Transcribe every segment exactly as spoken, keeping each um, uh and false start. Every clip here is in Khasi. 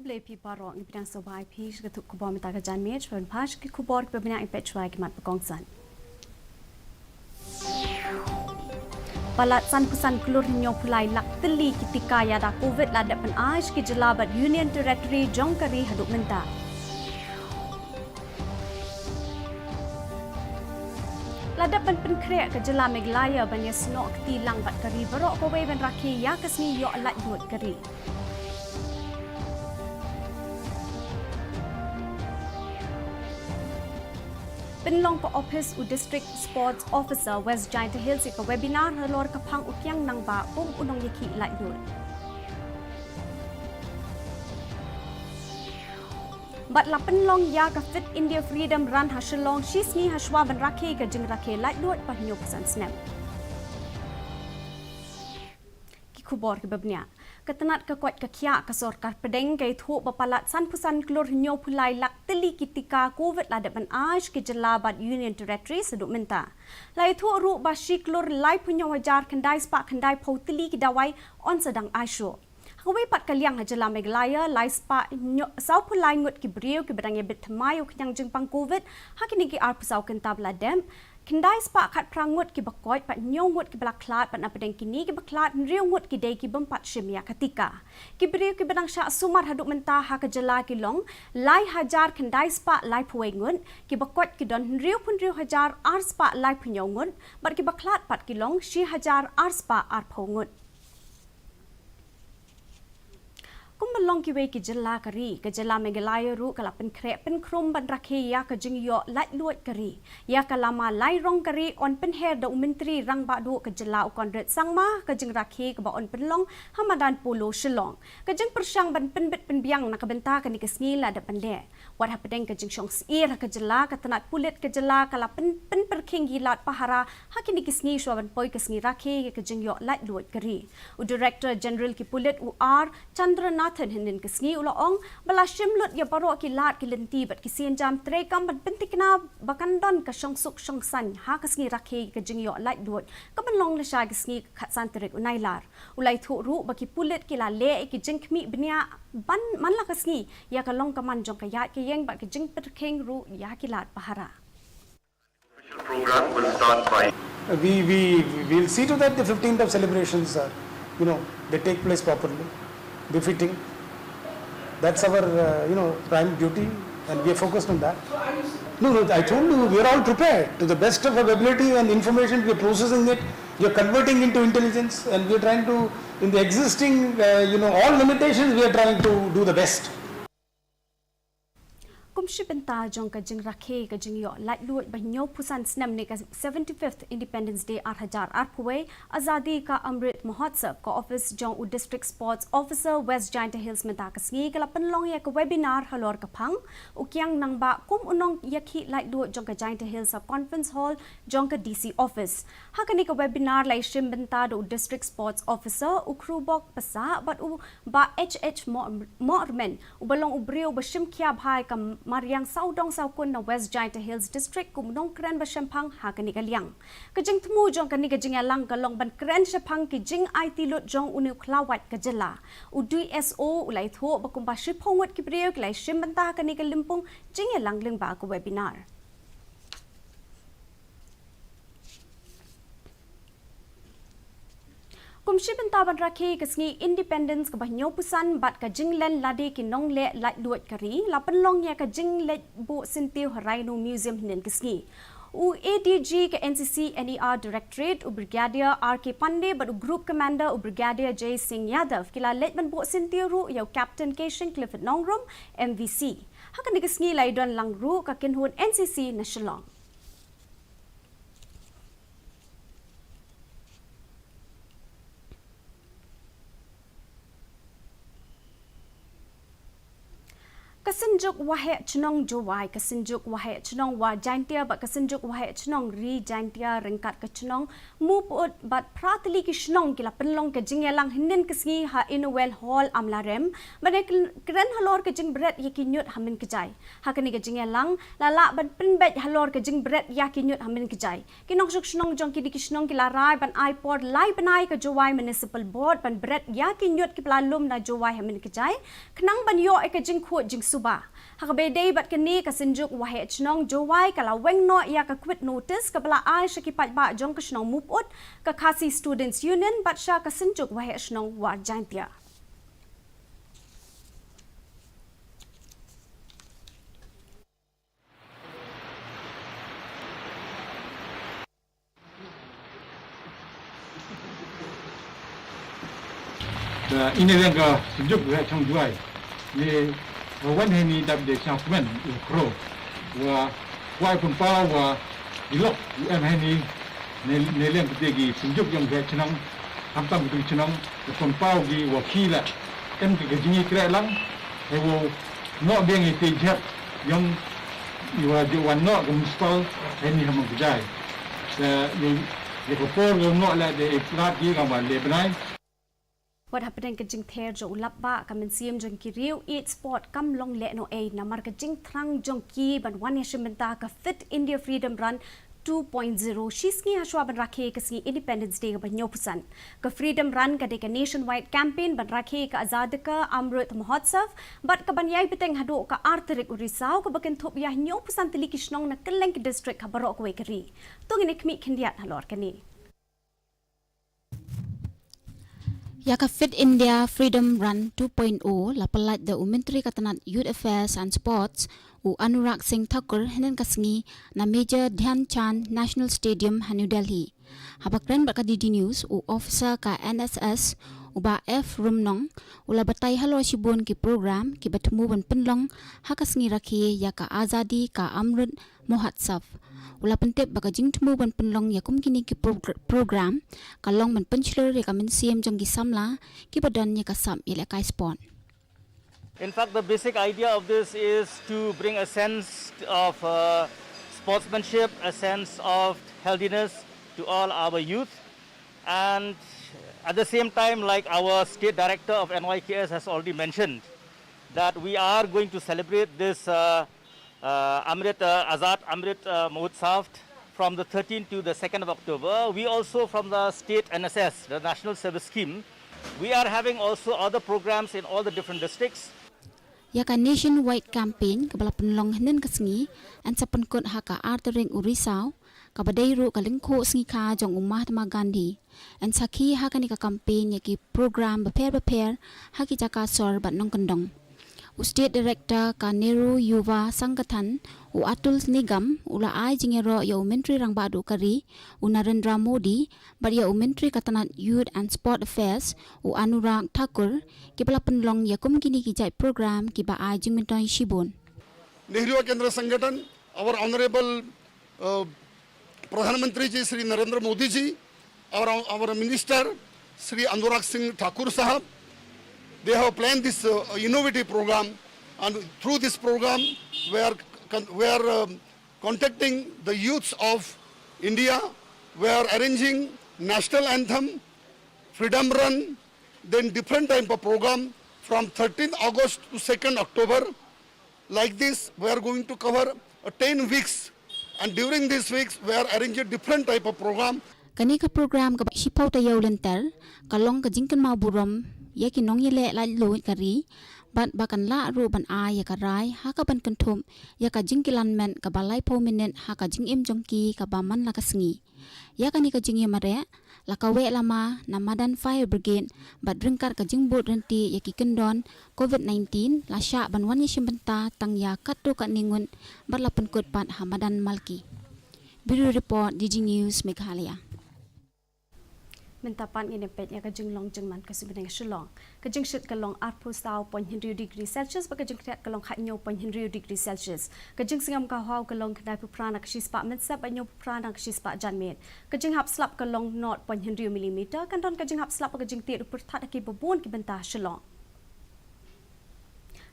Dei phi baroh, ngi pdiang sngewbha ïa phi sha ka tuh khubor mynta ka janmiet. Shuwa ban phai sha ki khubor kiba bniah, ngi peit shuwa ïa ki mat ba kongsan. Palat sanphew san klur hynñiewphew lai lak tylli ki tika ïada Covid la dep ban ai sha ki jylla bad Union Territory jong ka ri haduh mynta. La dep ban pynkhreh ka jylla Meghalaya ban ïasnoh kti lang bad ka ri baroh kawei ban rakhe ïa ka sngi ïoh laitluid ka ri. Pynlong ka ophis u District Sports Officer West Jaintia Hills ïa ka webinar halor ka phang u Kiang Nangbah kum u nongïakhih laitluid. Bad la pynlong ïa ka Fit India Freedom Run ha Shillong shi sngi hashwa ban rakhe ka jingrakhe laitluid ba hynñiewphew san snem. Ki khubor kiba bniah. Ka tnat ka koit ka khiah ka sorkar pdeng ka ïathuh ba palat sanphew san klur hynñiewphew lai lak tylli ki tika Covid la dep ban ai sha ki jylla bad Union Territory haduh mynta. La ïathuh ruh ba shi klur laiphew hynñiew hajar khyndai spah khyndaiphew tylli ki dawai yn sa dang ai shuh. Ha kawei pat ka liang, ha jylla Meghalaya, lai spah hynñiew, sawphew lai ngut ki briew kiba dang ïabit thymmai ïa u khñiang jingpang Covid ha kine ki arphew saw kynta ba la dep. Khyndai spah khatphra ngut kiba koit, bad hynñiew ngut kiba la khlad, bad napdeng kine kiba khlad, hynriew ngut ki dei ki bym pat shim ïa ka tika. Ki briew kiba dang shah sumar haduh mynta ha ka jylla ki long lai hajar khyndai spah laiphew wei ngut, kiba koit ki don hynriewphew hynriew hajar ar spah laiphew hynñiew ngut, bad kiba khlad pat ki long shi hajar ar spah arphew ngut. Kumba long kiwei ki jylla ka ri, ka jylla Meghalaya ruh ka la pynkhreh pynkhrum ban rakhe ïa ka jingïoh laitluid ka ri. Ïa ka lama lai rong ka ri yn pynher da u Myntri Rangbah Duh ka jylla u Conrad Sangma, ka jingrakhe kaba yn pynlong ha madan Polo Shillong. Ka jingpyrshang ban pynbit pynbiang na ka bynta kane ka sngi la dep ban leh. Wat hapdeng ka jingshong syier ha ka jylla, ka tnat pulit ka jylla ka la pyn, pynpyrkhing ki lad pahara ha kine ki sngi shuwa ban poi ka sngi rakhe ïa ka jingïoh laitluid ka ri. U Director General ki pulit u R Chandranathan hynnin ka sngi u la ong ba la shim lut ïa baroh ki lad ki lynti bad ki sienjam treikam ban pynthikna ba kan don ka shongsuk shongsaiñ ha ka sngi rakhe ïa ka jingïoh laitluid kaban long lashai ka sngi ka khatsan tarik u Nailar. U la ïathuh ruh ba ki pulit ki la leh ïa ki jingkhmih bniah ban man la ka sngi ïa ka long ka man jong ka ïaid ka ïeng bad ka jingpyrkhing ruh ïa ki lad pahara. Program will start by We, we, we'll see to that the fifteenth of celebrations are, you know, they take place properly, befitting. That's our, uh, you know, prime duty, and we are focused on that. No, no, I told you, we are all prepared to the best of our ability and information, we are processing it, we are converting into intelligence, and we are trying to, in the existing, uh, you know, all limitations, we are trying to do the best. Kum shi bynta jong ka jingrakhe ka jingïoh laitluid ba hynñiewphew san snem ne ka seventy-fifth Independence Day ar hajar arphew wei, Azadi Ka Amrit Mahotsav, ka ophis jong u District Sports Officer West Jaintia Hills mynta ka sngi ka la pynlong ïa ka webinar halor ka phang u Kiang Nangbah kum u nongïakhih laitluid jong ka Jaintia Hills ha Conference Hall jong ka D C Office. Ha kane ka webinar la ïashim bynta da u District Sports Officer u Khrubok Passah bad u Bah H H Mo-, Mohrmen, uba long u briew ba shim khia bha ïa ka mariang sawdong sawkun na West Jaintia Hills District kum u nongkren ba shemphang ha kane ka liang. Ka jingthmu jong kane ka jingïalang ka long ban kren shaphang ki jingaiti lut jong une u khlawait ka jylla. U D S O u la ïathuh ba kumba shiphew ngut ki briew ki la ïashim bynta ha kane ka lympung jingïalang lyngba ka webinar. Kum shi bynta ban rakhe ka sngi Independence kaba hynñiewphew san bad ka jinglen lade ki nongleh laitluid ka ri, la pynlong ïa ka jingleit buh syntiew ha Rhino Museum hynnin ka sngi. U A D G ka N C C N E R Directorate, u Brigadier R K Pandey bad u Group Commander, u Brigadier Jay Singh Yadav, ki la leit ban buh syntiew ruh ïa u Captain Keishing Clifford Nongrum, M V C. Ha kane ka sngi la ïadon lang ruh ka kynhun N C C na Shillong. Ka Synjuk Waheh Chnong Jowai, ka Synjuk Waheh Chnong War Jaintia bad ka Synjuk Waheh Chnong Ri Jaintia ryngkat ka chnong Muput bad phra tylli ki chnong ki la pynlong ka jingïalang hynnin ka sngi ha Inowell Hall Amlarem, ban ïakren halor ka jingbret ïa ki ñiut ha Mynkjai. Ha kane ka jingïalang la lah ban pynbeit halor ka jingbret ïa ki ñiut ha Mynkjai. Ki nongshong shnong jong kine ki shnong ki la rai ban ai por lai bnai ka Jowai Municipal Board ban bret ïa ki ñiut kiba la lum na Jowai ha Mynkjai, khnang ban ïoh ïa ka jingkhuid jingsuba. Ha kaba ïadei bad kane, ka Synjuk Waheh Chnong Jowai ka la weng noh ïa ka quit notice kaba la ai sha ki paidbah jong ka shnong Muput, ka Khasi Students Union bad sha ka Synjuk Waheh Chnong War Jaintia. Te ine i liang ka Synjuk Waheh Chnong Jowai, ne wan hangne dap da ka jingkmen u khro, wa kwah pynpaw wa i lok u em hangne, ne i liang ka, ki Synjuk jong ka chnong, khamtam ka chnong, u pynpaw ki wa ki la em ka jingïakren lang, hei wow noh biang ïa ka jingïakren jong i wa ju wan noh ka Municipal hangne ha Mynkjai. Te ïa, ïa ka por wow noh la dei pynlait ki kaba lai bnai. Wat hapdeng ka jingther jong u lapbah, ka mynsiem jong ki riew ïeit sport kam long lehnohei namar ka jingthrang jong ki ban wan ïashim bynta ka Fit India Freedom Run two point zero shisngi hashwa ban rakhe ka sngi Independence Day kaba hynñiewphew san. Ka Freedom Run ka dei ka nationwide campaign ban rakhe ka Azadi Ka Amrit Mahotsav bad kaban ïai bteng haduh ka ar tarik u Risaw, kaba kynthup ïa hynñiewphew san tylli ki shnong na kylleng ki district ha baroh kawei ka ri. To ngin ïa khmih khyndiat halor kane. Ïa ka Fit India Freedom Run two point oh la pyllait da u Myntri ka tnat Youth Affairs and Sports, u Anurag Singh Thakur, hynnin ka sngi na Major Dhyan Chand National Stadium ha New Delhi. Haba kren bad ka D D News, u officer ka N S S, u Bah F Rumnong, u la batai halor shibun ki program kiba thmu ban pynlong ha ka sngi rakhe ïa ka Azadi Ka Amrit Mahotsav. U la pyntip ba ka jingthmu ban pynlong ïa kum kine ki progr-, program ka long ban pynshlur ïa ka mynsiem jong ki samla kiba don ïa ka sap ïalehkai sport. In fact, the basic idea of this is to bring a sense of, uh, sportsmanship, a sense of healthiness to all our youth. And at the same time, like our state director of N Y K S has already mentioned, that we are going to celebrate this, uh, uh, Amrit, uh, Azad Amrit, uh, Mahotsav from the thirteenth to the second of October. We also, from the state N S S, the National Service Scheme, we are having also other programs in all the different districts. Ïa ka nationwide campaign kaba la pynlong hynnin ka sngi, yn sa pynkut ha ka ar tarik u Risaw, kaba dei ruh ka lyngkhuh sngi kha jong u Mahatma Gandhi. Yn sakhi ha kane ka campaign ïa ki program bapher bapher ha ki jaka sor bad nongkyndong. U State Director ka Nehru Yuva Sangathan, u Atul Nigam, u la ai jingïaroh ïa u Myntri Rangbah Duh ka ri, u Narendra Modi, bad ïa u Myntri ka tnat Youth and Sport Affairs, u Anurag Thakur, kiba la pynlong ïa kum kine ki jait program kiba ai jingmyntoi shibun. Nehru Kendra Sangathan, our honorable, uh, Pradhan Mantri ji, Shri Narendra Modi ji, our, our minister, Shri Anurag Singh Thakur Sahab, they have planned this, uh, innovative program, and through this program, we are con-, we are, um, contacting the youths of India. We are arranging national anthem, freedom run, then different type of program from thirteenth August to second October. Like this, we are going to cover, uh, ten weeks, and during these weeks, we are arranging different type of program. Kane ka program kaba shiphew taïew lynter, ka long ka jingkynmaw burom ïa ki nongïaleh laitluid ka ri, bad ba kan lah ruh ban ai ïa ka rai ha kaban kynthup ïa ka jingkilan met kaba laiphew minit ha ka jingim jong ki kaba man la ka sngi. Ïa kane ka jingïamareh, la kaweh lama na madan Fire Brigade bad ryngkat ka jingbud ryntih ïa ki kyndon covid nineteen, la shah ban wan ïashim bynta tang ïa katto katne ngut bad la pynkut pat ha madan Malki. Bureau Report, D D News Meghalaya. Mynta pat ngin ïa peit ïa ka jinglong jingman ka suiñbneng Shillong. Ka jingshit ka long arphew saw point hynriew degree Celsius bad ka jingkhriat ka long khathynñiew point hynriew degree Celsius. Ka jingsngem ka haw ka long khyndaiphew phra na ka shispah mynsiem bad hynñiewphew phra na ka shispah janmiet. Ka jinghap slap ka long nought point hynriew millimeter, kan don ka jinghap slap bad ka jingtied u pyrthat ha kiba bun ki bynta Shillong.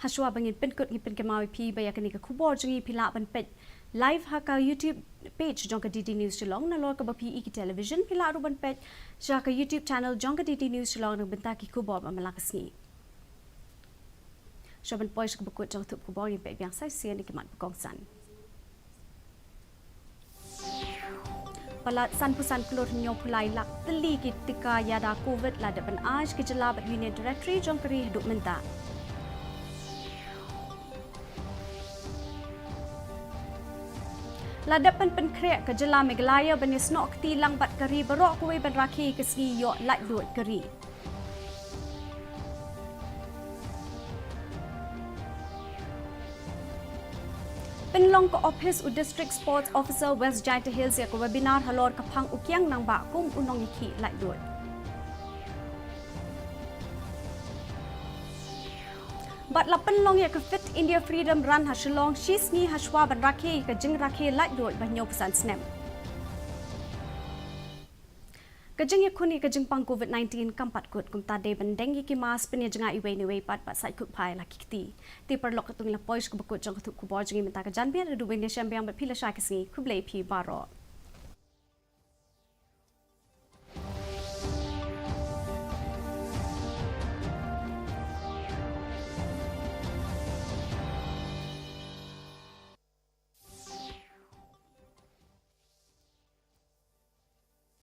Hashwa ba ngin pynkut, ngi pynkynmaw ïa phi ba ïa kane ka khubor jong ngi phi lah ban peit live ha ka YouTube page jong ka D D News Shillong, nalor kaba phi ïohi ki television phi lah ruh ban peit sha ka YouTube channel jong ka D D News Shillong na ka bynta ki khubor ba man la ka sngi. Shuwa ban poi sha kaba kut jong ka thup khubor, ngin peit biang sa shisien ïa ki mat ba kongsan. Palat sanphew san klur hynñiewphew lai lak tylli ki tika ïada Covid la dep ban ai sha ki jylla bad Union Territory jong ka ri haduh mynta. La dep ban pynkhreh ka jylla Meghalaya ban ïasnoh kti lang bad ka ri baroh kawei ban rakhe ïa ka sngi ïoh laitluid ka ri. Pynlong ka ophis u District Sports Officer West Jaintia Hills ïa ka webinar halor ka phang u kiang nangbah kum u nongïakhih laitluid. Bad la pynlong ïa ka Fit India Freedom Run ha Shillong, shi sngi hashwa ban rakhe ïa ka jingrakhe laitluid ba hynñiewphew san snem. Ka jingïakhun ïa ka jingpang Covid nineteen kam pat kut, kumta dei ban deng ïa ki mask, pynïajngai iwei na iwei pat bad sait kut phai la ki kti. Te paralok, katto ngi la poi sha kaba kut jong ka thup khubor jong ngi mynta ka janmiet, haduh ban ïashem biang bad phi lashai ka sngi, khublei phi baroh.